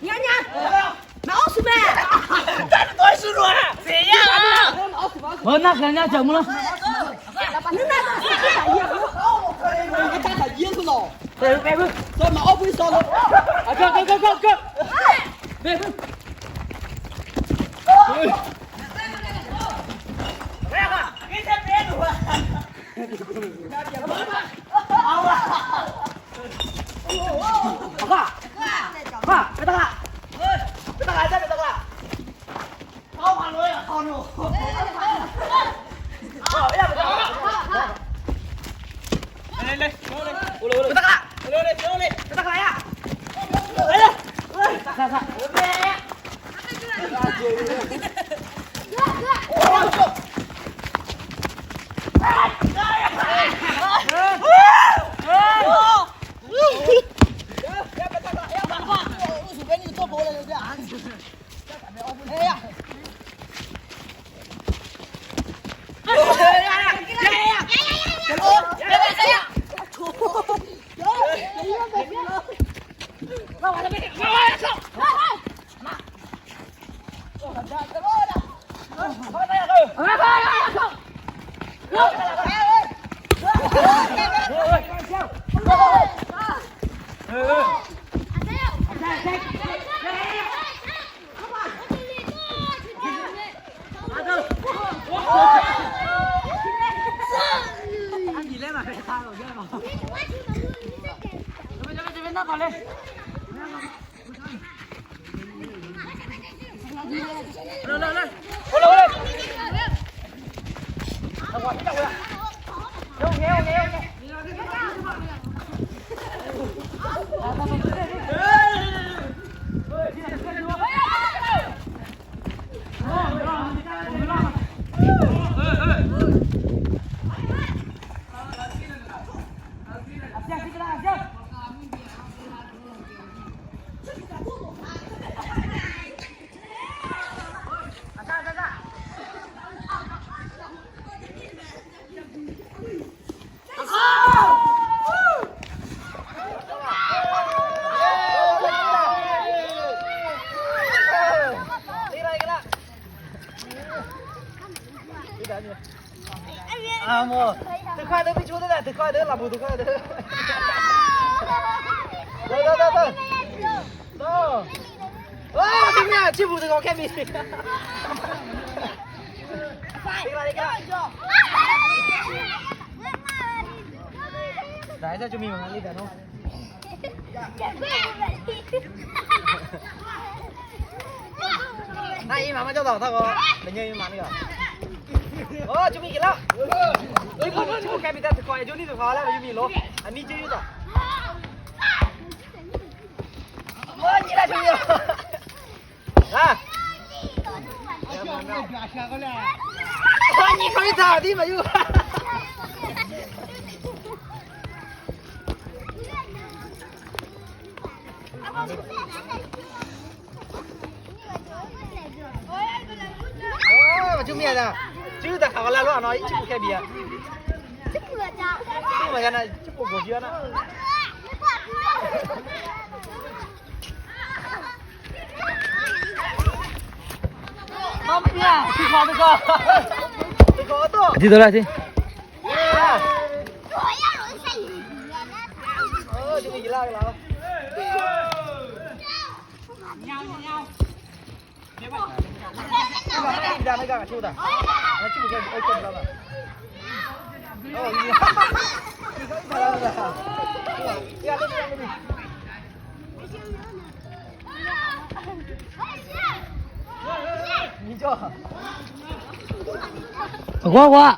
Nya, nya. Maosu meh. Mana kena jamu lah. Go, go, go, go, go. Amo, ຖືຄວາຍເດີ ໄປຊູເດີ ຖືຄວາຍເດີ ລາບູ ຖືຄວາຍເດີ ເດີ ເດີ ເດີ ເດີ ໂອ້ຍ ຈິງແມ່ ຈິງຜູ້ຖືຂອງແຄມມີ ໄດ້ ຈະມີມັນລີດເນາະ. ນາອີມາ ມາເຈົ້າຕໍ່ ຖ້າກໍເປັນເຍອະມີມານີ້ກໍ ໂອ້ ຈຸມີກິນແລ້ວ ຈຸມີ ຈຸມີແຄ່ມີແຕ່ສະກອຍ ຈຸນີ້ສະກອຍແລ້ວ ຈຸມີໂລ ອັນນີ້ຈື່ຢູ່ຕໍ່ ໂອ້ ກິນແລ້ວຈຸມີ ອ່ະ ໂອ້ ຍິງເຂົາອີກທ່າທີ່ມາຢູ່ ເອີ ມາຈຸເມຍນະ ຈື່ແຕ່ເຂົາລະຫຼວງນ້ອຍ ຈຸແຄ່ເບຍ ຈຸເໝືອນກັນນະ ຈຸໂກເບຍນະ ມາເມຍ ຊິຂໍໄປກ່ອນ ໄປຂໍຕໍ່ ທີ່ຕົວແລກທີ່ ເອີ ຈະມີກິນເຫຼົ້າແລ້ວ Agua, agua.